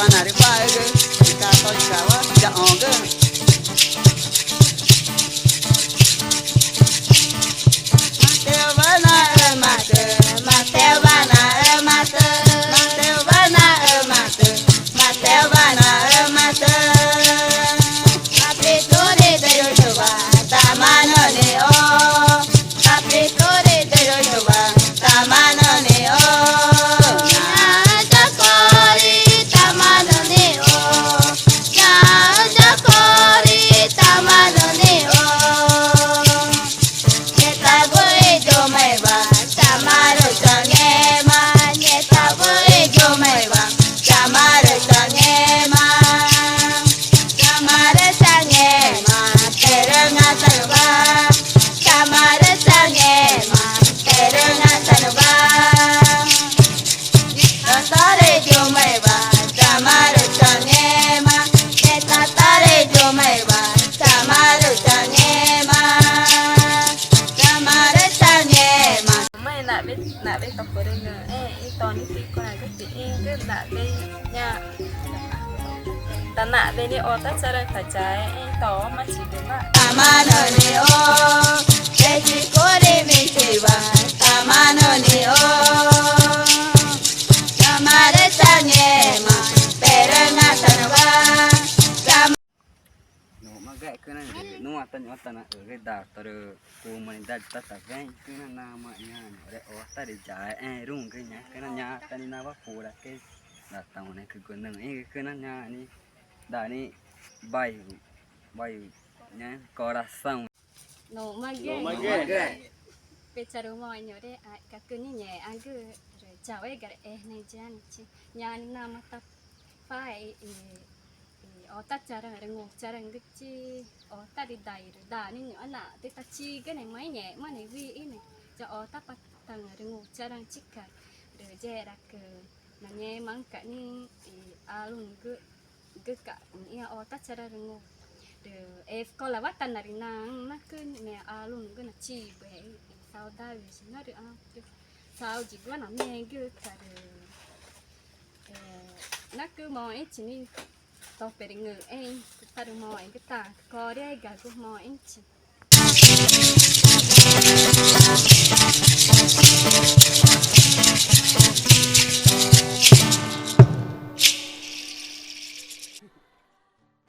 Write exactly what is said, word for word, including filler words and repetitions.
Panarüpaügü, i Católicawa yaxõgü. Matüwa naxümatü, Matüwa naxümatü, Matüwa naxümatü, Matüwa naxümatü. Mapituri dürüxüwa tamanü nixu. Mapituri dürüxüwa tamanü nixu. Ñaã ya cori tamanü nixu. Ñaã ya cori tamanü nixu. Ngẽtabu i yumüxẽwa chamaxü̃ changẽma. Ngẽtabu i yumüxẽwa chamaxü̃ changẽma. Chamaxü̃ changẽma perüngãtanüwa. Chamaxü̃ changẽma perüngãtanüwa. Ngẽtatarü i yumüxẽwa chamaxü̃ changẽma. Ngẽtatarü i yumüxẽwa chamaxü̃ changẽma. Chamaxü̃ changẽma. Maĩ nawe, nawe topurüngüxẽẽ i toni ticunagü tixĩgü nawe ñaã tanawe nixĩ otacharüxü̃ tayaexẽẽ i tomachi dümaã. Tamanü nixu, rüchicuri michiwa tamanü nixu. Chamaxü̃ changẽma perüngãtanüwa. Chama- Ñu̱xma ga cüna rü nuã ta ñu̱xma tanaxü ga i daa torü comunidade ta tawẽxẽẽ cüna namaã ñaã ñuxre ota rü yaexẽẽruü̃gü ñaã cüna ñaã ta nixĩ nawa puracü daa taunecügu nüxĩgü cüna ñaã nixĩ daa nixĩ bai, bai ñaã coração. Nuxmaxẽ. Nuxmaxẽ. Pecharümoxẽ ñuxre, a, icacü nixĩ ngẽxmagü rü chauéga rü Ernegiane chi ñaã nixĩ namaã tapae i, i, i otacharüxü̃ rü ngucharüxü̃güchi ota rü dai rü daa nixĩ ñu̱xma naxtü tachigüne maĩ ngẽxmane wüxi ne ya otapataü̃ rü ngucharüxü̃ chica rü yexeraãcü nangẽxmaxü̃ca̱x nixĩ i alunugü gü ca̱x nixĩ otacharüxü̃ rü ngu rü escolawa ta narünaãxü̃ nacü meã alunugü nachibuexü̃ i saudawichi narüxãcü saüyiguwa namegüca̱x rü, e, nacü moxẽchi nixĩ toperüngü̃xẽẽ i tarümoxẽgü ta Coregagu moxẽchi.